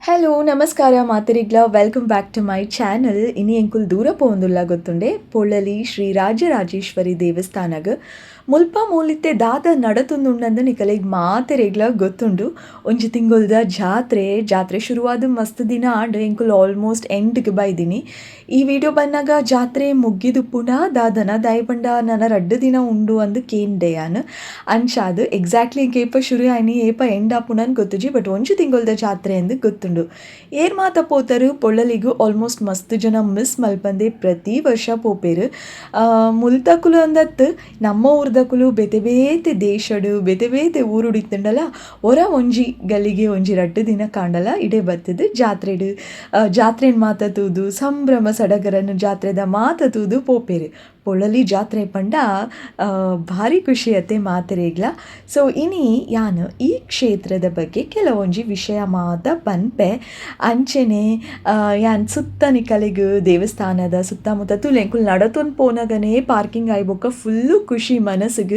Hello ನಮಸ್ಕಾರ ಮಾತೆರೆಗ್ಲ, welcome back to my channel. ಇನಿ ಎಂಕುಲು ದೂರ ಪೋವೊಂದುಲ್ಲ ಗೊತ್ತುಂಡೆ, ಪೊಳಲಿ ಶ್ರೀ ರಾಜರಾಜೇಶ್ವರಿ ದೇವಸ್ಥಾನಗ್. ಮುಲ್ಪ ಮೂಲಿತ್ತೆ ದಾದ ನಡತೊಂದುಂಡಂದ್ ನಿಕಲೆಗ್ ಮಾತೆರೆಗ್ಲ ಗೊತ್ತುಂಡು. ಒಂಜಿ ತಿಂಗೊಲ್ದ ಜಾತ್ರೆ. ಜಾತ್ರೆ ಶುರುವಾದ್ ಮಸ್ತ್ ದಿನ ಆಂಡ್. ಎಂಕುಲು ಆಲ್ಮೋಸ್ಟ್ ಎಂಡ್ಗ್ ಬೈದಿನಿ. ಈ ವಿಡಿಯೋ ಬನ್ನಗ ಜಾತ್ರೆ ಮುಗ್ಗಿದುಪ್ಪುಂಡ ದಾದನ, ದಾಯೆ ಪಂಡ ನನ ರಡ್ಡ್ ದಿನ ಉಂಡು ಅಂದ್ ಕೇಂಡೆ ಯಾನ್. ಅಂಚಾದ್ ಎಕ್ಸಾಕ್ಟ್ಲಿ ಎಂಕ್ ಏಪ ಶುರು ಆಯಿನಿ, ಏಪ ಎಂಡ್ ಆಪುಂಡಂದ್ ಗೊತ್ತುಜಿ. ಬಟ್ ಒಂಜಿ ತಿಂಗೊಲ್ದ ಜಾತ್ರೆ ಅಂದ್ ಗೊತ್ತುಂಡು. ಏರ್ ಮಾತ ಪೋತರ್ ಪೊಳಲಿಗ್? ಆಲ್ಮೋಸ್ಟ್ ಮಸ್ತ್ ಜನ ಮಿಸ್ ಮಲ್ಪಂದೆ ಪ್ರತಿ ವರ್ಷ ಪೋಪೆರ್. ಮುಲ್ತಕುಲು ಅಂದತ್ ನಮ್ಮ ಊರ್ದಕುಲು ಬೇತೆ ಬೇತೆ ದೇಶಡ್ ಬೇತೆ ಬೇತೆ ಊರುಡು ಇತ್ತುಂಡಲ ಒರ ಒಂಜಿ ಗಲ್ಲಿಗೆ ಒಂಜಿ ರಡ್ಡ್ ದಿನ ಕಾಂಡಲ ಇಡೆ ಬತ್ತುದು ಜಾತ್ರೆಡ್ ಜಾತ್ರೆನ್ ಮಾತ ತೂದು, ಸಂಭ್ರಮ ಸಡಗರನ್ ಜಾತ್ರೆದ ಮಾತ ತೂದು ಪೋಪೆರ್. ಪೊಳಲಿ ಜಾತ್ರೆ ಪಂಡ ಭಾರಿ ಖುಷಿ ಅತ್ತೆ ಮಾತೆರೆಗ್ಲ. ಸೊ ಇನಿ ಯಾನ್ ಈ ಕ್ಷೇತ್ರದ ಬಗ್ಗೆ ಕೆಲವೊಂಜಿ ವಿಷಯ ಮಾತ ಪನ್ಪೆ. ಅಂಚೆನೆ ಯಾನ್ ಸುತ್ತ ನಿಕಲೆಗ್ ದೇವಸ್ಥಾನದ ಸುತ್ತಮುತ್ತ ತೂಲೆ. ಎಂಕುಲು ನಡತೊಂದು ಪೋನಗನೇ ಪಾರ್ಕಿಂಗ್ ಆಯಿ ಬೊಕ್ಕ ಫುಲ್ಲು ಖುಷಿ ಮನಸ್ಸುಗ್.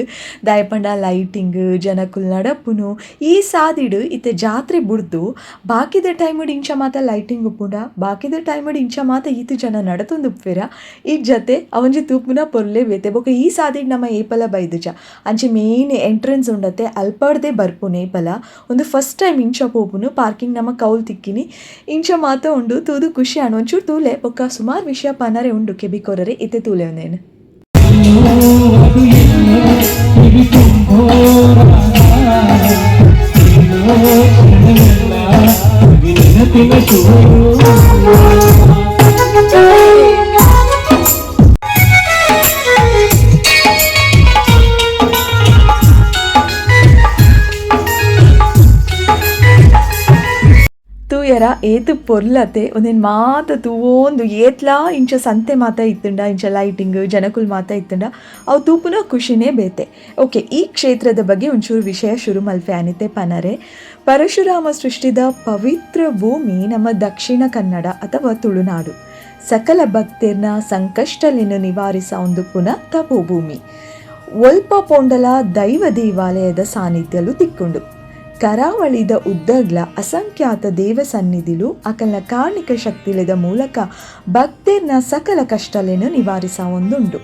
ದಾಯೆ ಪಂಡ ಲೈಟಿಂಗ್, ಜನಕುಲು ನಡಪುನು. ಈ ಸಾದಿಡ್ ಇತ್ತೆ ಜಾತ್ರೆ ಬುಡ್ದು ಬಾಕಿದ ಟೈಮುಡು ಇಂಚ ಮಾತ ಲೈಟಿಂಗ್ ಉಪ್ಪುಂಡ? ಬಾಕಿದ ಟೈಮುಡು ಇಂಚ ಮಾತ ಈತ್ ಜನ ನಡತೊಂದು ಉಪ್ಪುವೆರ? ಈ ಜತೆ ಅವೊಂಜಿ ತೂಪುನ ಪೊರ್ಲೆ ಬೇತೆ. ಬೊಕ ಈ ಸಾದಿಡ್ ನಮ ಏಪಲ ಬೈದುಜ. ಅಂಚೆ ಮೇನ್ ಎಂಟ್ರೆನ್ಸ್ ಉಂಡತೆ, ಅಲ್ಪಡ್ದೆ ಬರ್ಪುನು ಏಪಲ. ಉಂದು ಫಸ್ಟ್ ಟೈಮ್ ಇಂಚ ಪೋಪುನು. ಪಾರ್ಕಿಂಗ್ ನಮ ಕೌಲ್ ತಿಕ್ಕಿನಿ. ಇಂಚ ಮಾತ ಉಂಡು, ತೂದು ಖುಷಿ ಆಂಡ್. ಒಂಚೂರು ತೂಲೆ, ಬೊಕ ಸುಮಾರ್ ವಿಷಯ ಪನರೆ ಉಂಡು ಕೆಬಿ ಕೊರರೆ. ಇತ್ತೆ ತೂಲೆ ಉಂದೇನ್. ತೂಯರ ಏತ್ ಪೊರ್ಲತೆ? ಉಂದೆನ್ ಮಾತ ತೂವೊಂದು ಏತ್ಲಾ ಇಂಚ ಸಂತೆ ಮಾತ ಇತ್ತುಂಡ, ಇಂಚ ಲೈಟಿಂಗ್, ಜನಕುಲು ಮಾತ ಇತ್ತುಂಡ ಅವು ತೂಪುನ ಖುಷಿನೇ ಬೇತೆ. ಓಕೆ, ಈ ಕ್ಷೇತ್ರದ ಬಗ್ಗೆ ಒಂಚೂರು ವಿಷಯ ಶುರು ಮಲ್ಪೆ ಅನಿತೆ ಪನರೆ. ಪರಶುರಾಮ ಸೃಷ್ಟಿದ ಪವಿತ್ರ ಭೂಮಿ ನಮ್ಮ ದಕ್ಷಿಣ ಕನ್ನಡ ಅಥವಾ ತುಳುನಾಡು. ಸಕಲ ಭಕ್ತೆರ್ನ ಸಂಕಷ್ಟಲೆನ್ ನಿವಾರಿಸ ಉಂದುಪ್ಪುನ ತಪೋಭೂಮಿ. ಒಲ್ಪ ಪೋಂಡಲ ದೈವ ದೇವಾಲಯದ ಸಾನ್ನಿಧ್ಯಲು ತಿಕ್ಕುಂಡು. ಕರಾವಳಿದ ಉದ್ದಗ್ಲ ಅಸಂಖ್ಯಾತ ದೇವ ಸನ್ನಿಧಿಲು ಅಕಲ್ನ ಕಾರ್ಣಿಕ ಶಕ್ತಿಲೆದ ಮೂಲಕ ಭಕ್ತೆರ್ನ ಸಕಲ ಕಷ್ಟಲೆನ್ ನಿವಾರಿಸವೊಂದುಂಡು.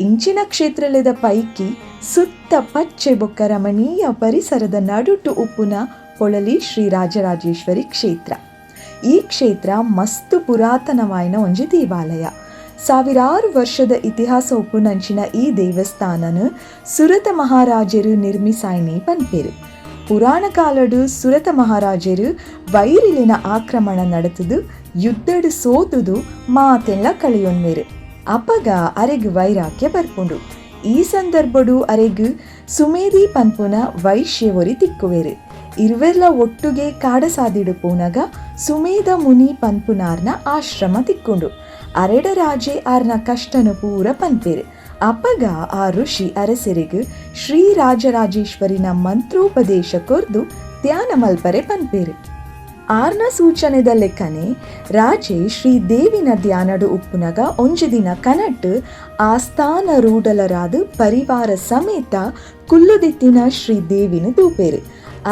ಇಂಚಿನ ಕ್ಷೇತ್ರಲೆದ ಪೈಕಿ ಸುತ್ತ ಪಚ್ಚೆ ಬೊಕ್ಕ ರಮಣೀಯ ಪರಿಸರದ ನಡುಟು ಉಪ್ಪುನ ಪೊಳಲಿ ಶ್ರೀ ರಾಜರಾಜೇಶ್ವರಿ ಕ್ಷೇತ್ರ. ಈ ಕ್ಷೇತ್ರ ಮಸ್ತ್ ಪುರಾತನವಾಯಿನ ಒಂಜಿ ದೇವಾಲಯ. ಸಾವಿರಾರು ವರ್ಷದ ಇತಿಹಾಸ ಉಪ್ಪುನಂಚಿನ ಈ ದೇವಸ್ಥಾನನ್ ಸುರತ ಮಹಾರಾಜರು ನಿರ್ಮಿಸಾಯಿನಿ ಪನ್ಪೆರ್. ಪುರಾಣ ಕಾಲಡು ಸುರತ ಮಹಾರಾಜರು ವೈರಿಲಿನ ಆಕ್ರಮಣ ನಡೆತದು ಯುದ್ಧಡ್ ಸೋತುದು ಮಾತೆಲ್ಲ ಕಳೆಯೊನ್ವೆರು. ಅಪಗ ಅರೆಗ್ ವೈರಾಗ್ಯ ಬರ್ಪುಂಡು. ಈ ಸಂದರ್ಭಡು ಅರೆಗ್ ಸುಮೇದಿ ಪನ್ಪುನ ವೈಶ್ಯ ಒರಿ ತಿಕ್ಕುವೆರು. ಇರ್ವೆರ್ಲ ಒಟ್ಟುಗೆ ಕಾಡಸಾದಿಡು ಪೋನಗ ಸುಮೇಧ ಮುನಿ ಪನ್ಪುನಾರ್ನ ಆಶ್ರಮ ತಿಕ್ಕುಂಡು. ಅರೆಡ ರಾಜೆ ಆರ್ನ ಕಷ್ಟನು ಪೂರ ಪನ್ಪೆರು. ಅಪಗ ಆ ಋಷಿ ಅರಸೆರೆಗ್ ಶ್ರೀ ರಾಜರಾಜೇಶ್ವರಿನ ಮಂತ್ರೋಪದೇಶ ಕೊರ್ದು ಧ್ಯಾನ ಮಲ್ಪರೆ ಪನ್ಪೆರು. ಆರ್ನ ಸೂಚನೆದ ಲೆಕ್ಕನೆ ರಾಜೆ ಶ್ರೀ ದೇವಿನ ಧ್ಯಾನಡು ಉಪ್ಪುನಗ ಒಂಜಿ ದಿನ ಕನಟ್ ಆಸ್ಥಾನ ರೂಢಲರಾದ ಪರಿವಾರ ಸಮೇತ ಕುಲ್ಲುದಿತ್ತಿನ ಶ್ರೀ ದೇವಿನ ತೂಪೆರು.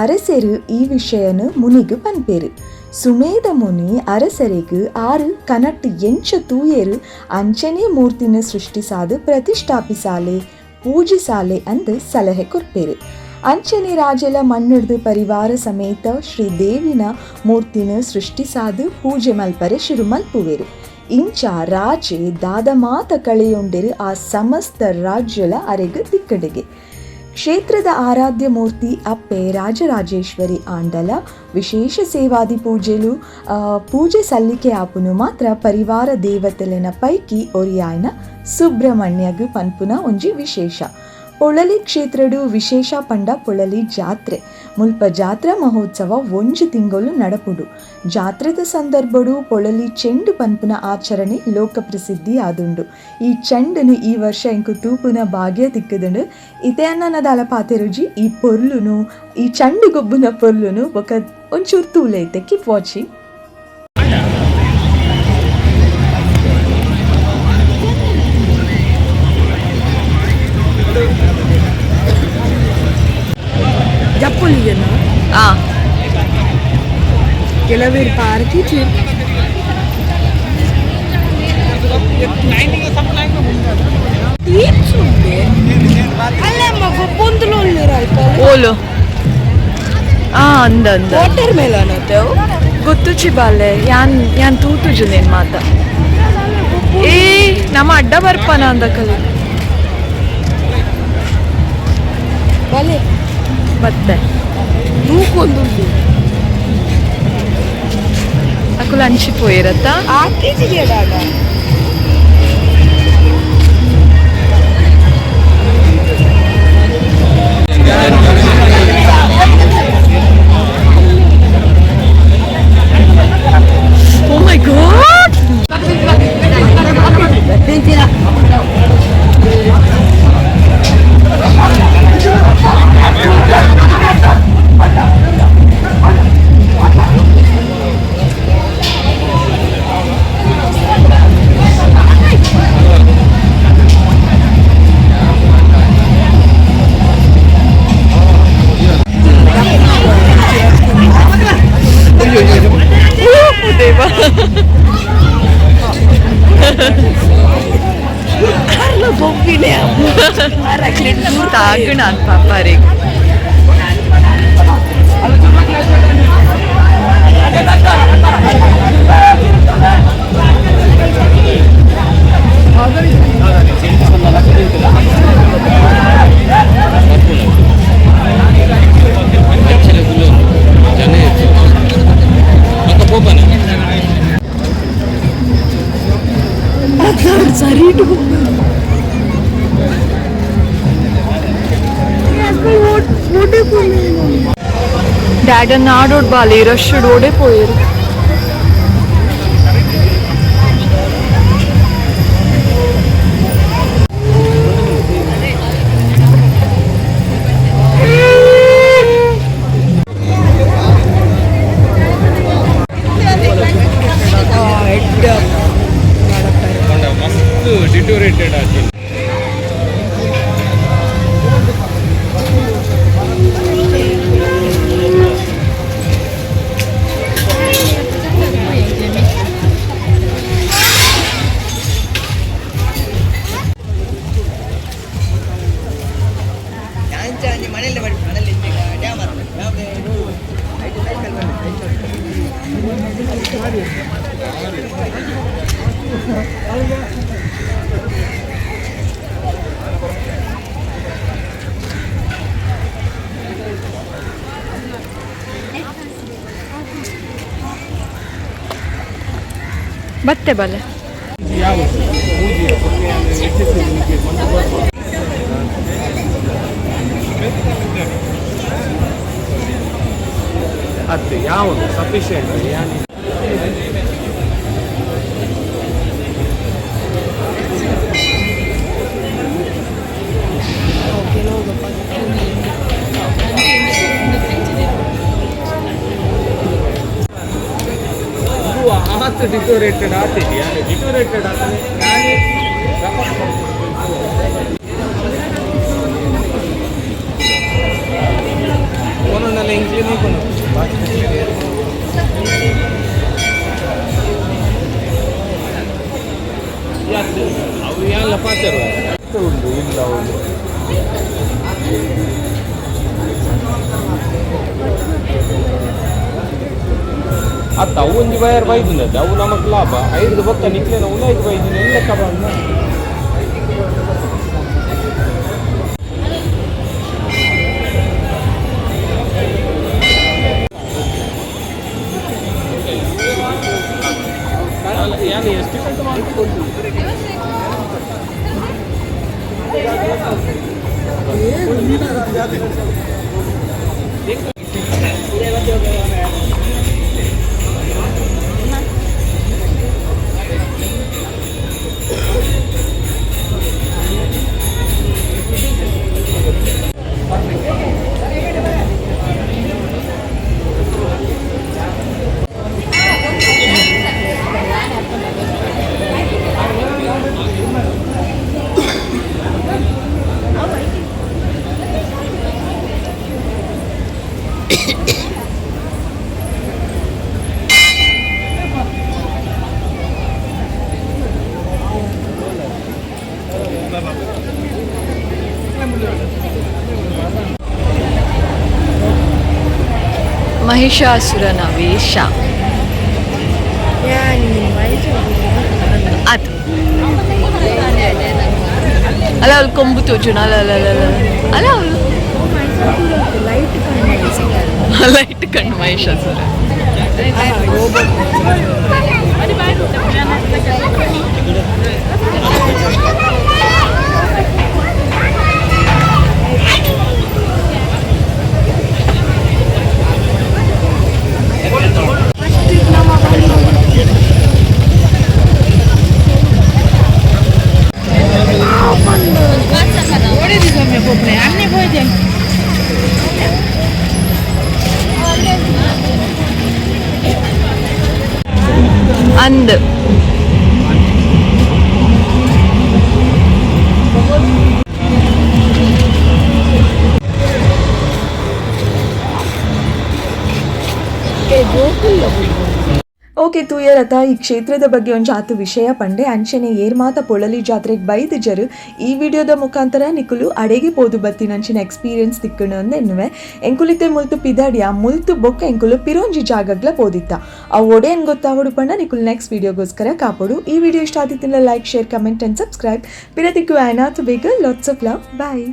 ಅರಸೆರು ಈ ವಿಷಯನು ಮುನಿಗ್ ಪನ್ಪೆರು. ಸುಮೇಧ ಮುನಿ ಅರಸರೆಗ್ ಆರು ಕನಟ್ ಎಂಚ ತೂಯೆರು ಅಂಚನೆ ಮೂರ್ತಿನ ಸೃಷ್ಟಿಸಾದು ಪ್ರತಿಷ್ಠಾಪಿಸಾಲೆ, ಪೂಜಿಸಾಲೆ ಅಂದ್ ಸಲಹೆ ಕೊರ್ಪೆರು. ಅಂಚನೆ ರಾಜೆಲ ಮಣ್ಣಿಡ್ದು ಪರಿವಾರ ಸಮೇತ ಶ್ರೀ ದೇವಿನ ಮೂರ್ತಿನ ಸೃಷ್ಟಿಸಾದು ಪೂಜೆ ಮಲ್ಪರೆ ಶುರು ಮಲ್ಪುವೆರು. ಇಂಚ ರಾಜೆ ದಾದ ಮಾತ ಕಳೆಯೊಂಡೆರು, ಆ ಸಮಸ್ತ ರಾಜ್ಯಲ ಅರೆಗ್ ತಿಕ್ಕಡೆಗೆ. ಕ್ಷೇತ್ರದ ಆರಾಧ್ಯ ಮೂರ್ತಿ ಅಪ್ಪೆ ರಾಜರಾಜೇಶ್ವರಿ ಆಂಡಲ ವಿಶೇಷ ಸೇವಾದಿ ಪೂಜೆಲು ಪೂಜೆ ಸಲ್ಲಿಕೆ ಆಪುನು ಮಾತ್ರ ಪರಿವಾರ ದೇವತೆಲೆನ ಪೈಕಿ ಒರಿಯಾಯ್ನ ಸುಬ್ರಹ್ಮಣ್ಯಗ್ ಪನ್ಪುನ ಒಂಜಿ ವಿಶೇಷ. ಪೊಳಲಿ ಕ್ಷೇತ್ರಡು ವಿಶೇಷ ಪಂಡ ಪೊಳಲಿ ಜಾತ್ರೆ. ಮುಲ್ಪ ಜಾತ್ರಾ ಮಹೋತ್ಸವ ಒಂಜಿ ತಿಂಗಳು ನಡಪುಡು. ಜಾತ್ರೆದ ಸಂದರ್ಭಡು ಪೊಳಲಿ ಚೆಂಡು ಪನ್ಪುನ ಆಚರಣೆ ಲೋಕ ಪ್ರಸಿದ್ಧಿ ಆದುಂಡು. ಈ ಚೆಂಡನು ಈ ವರ್ಷ ಎಂಕು ತೂಪುನ ಭಾಗ್ಯ ತಿಕ್ಕುದುಂಡು. ಇತ್ತೆ ಅನ್ನ ದಾಲ ಪಾತೆರುಜಿ. ಈ ಪೊರ್ಲುನು, ಈ ಚಂಡು ಗೊಬ್ಬುನ ಪೊರ್ಲುನು ಬೊಕ ಒಂಚೂರು ತೂಲೆ ಇತ್ತೆ. Keep watching. ಜಪ್ಪುಲಿಗೆನ. ಆ. ಕೆಲವರು ಪಾರ್ಕ್ ಅಲ್ಲಮ್ಮ ಗೊಬ್ಬೊಂದುಲು ಅಲ್ಪ. ಓಲು ಆ ಅಂದ ಅಂದ. Water melon ಅತ್ತವು. ಗೊತ್ತುಚಿ ಬಾಲೆ, ಯಾನ್ ಯಾನ್ ತೂತುಜು ನೇನ್ ಮಾತ. ಏ ನಮ್ಮ ಅಡ್ಡ ಬರ್ಪನ ಅಂದಕಲ್. ಬಲೆ. ಬತ್ತೆ. ನೂಕೊಂದುಂಡು. ಅಕುಲು ಅಂಚಿ ಪೋಯಿರತ್ತ. ಆತಿಜಿಗೆ ದಾದ. ಓ ಮೈ ಗಾಡ್. ದೇವ. ಬೊಬ್ಬಿನೆ. ತಾಗಣ ಪಾಪ ರೀ. ಸರಿ. ಡ್ಯಾಡನ್ ಆಡೋಡ್ ಬಾಲಿ ರಶ್ ಓಡೆ ಪೋಯಿರು. ಮಸ್ತ್ ಡಿಟೋರೇಟೆಡ್ ಆಗಿ. ಬತ್ತೆ ಬಲೆ. ಅತ್ತೆ ಯಾವುದು ಸಫಿಷಿಯಂಟ್ ಯಾನ್. ಇದು ಆತು ಡಿಟೋರೇಟೆಡ್ ಆತಿದೆ, ಯಾನು ಡಿಟೋರೇಟೆಡ್ ಆತದೆ ನಾನೇ. ಒಂದೊಂದೆಲ್ಲ ಇಂಕ್ಲಿನೇ ಬಾಕಿ. ಯಾಕೆ ಅವು ಎಲ್ಲ ಪಾತ್ರ ಉಂಟು ಇಲ್ಲ ಉಂಟು. ಅತ್ತ ಅವು ಒಂಜಿ ವಯರ್ ಬೈದುಂದತ್ತೆ, ಅವು ನಮಕ್ ಲಾಭ. ಐದು ಬೊಕ್ಕ ನಿಕ್ಲೇನ ಉಲಾಯ್ದು ಬೈದಿನ ಎಲ್ಲ ಕಬಾಂಡ. ಯಾನು ಎಸ್ಟಿಮೇಟ್ ಮಾಡಿಕೊಂಡು. ಮಹಿಷಾಸುರನ ವೇಷ. ಅದು ಅಲ್ಲ, ಅಲ್ಲಿ ಕೊಂಬು ತೋಜುನ. ಅಲ್ಲ ಅಲ್ಲ ಅಲ್ಲ ಅಲ್ಲ ಅಲ್ಲ, ಅವಳು ಲೈಟ್ ಕಣ್ಣು ಮಹಿಷಾಸುರ. ಅಂದ್ ಓಕೆ ತೂಯರತ, ಈ ಕ್ಷೇತ್ರದ ಬಗ್ಗೆ ಒಂಜಾತು ವಿಷಯ ಪಂಡೆ. ಅಂಚನೆ ಏರ್ಮಾತ ಪೊಳಲಿ ಜಾತ್ರೆಗೆ ಬೈದು ಜರು, ಈ ವಿಡಿಯೋದ ಮುಖಾಂತರ ನಿಕುಲು ಅಡೆಗೆ ಪೋದು ಬತ್ತಿನಂಚಿನ ಎಕ್ಸ್ಪೀರಿಯನ್ಸ್ ತಿಕ್ಕಣು ಅಂದ್ ಎನ್ನುವೆ. ಎಂಕುಲಿತೆ ಮುಲ್ತು ಪಿದಾಡಿಯ ಮುಲ್ತು ಬೊಕ್ಕ ಎಂಕುಲು ಪಿರೋಂಜಿ ಜಾಗಗ್ಲ ಪೋದಿತ್ತ. ಆ ಒಡೆ ಏನ್ ಗೊತ್ತಾವಡು ಪಂಡ ನಿಕುಲು ನೆಕ್ಸ್ಟ್ ವಿಡಿಯೋಗೋಸ್ಕರ ಕಾಪೊಡು. ಈ ವಿಡಿಯೋ ಇಷ್ಟ ಆದಿತ್ತಿನ like, share, comment and subscribe. ಪಿರತಿಕ್ಕು ಆಯ್ನಾಥ್ ಬೇಗ. Lots of love, bye.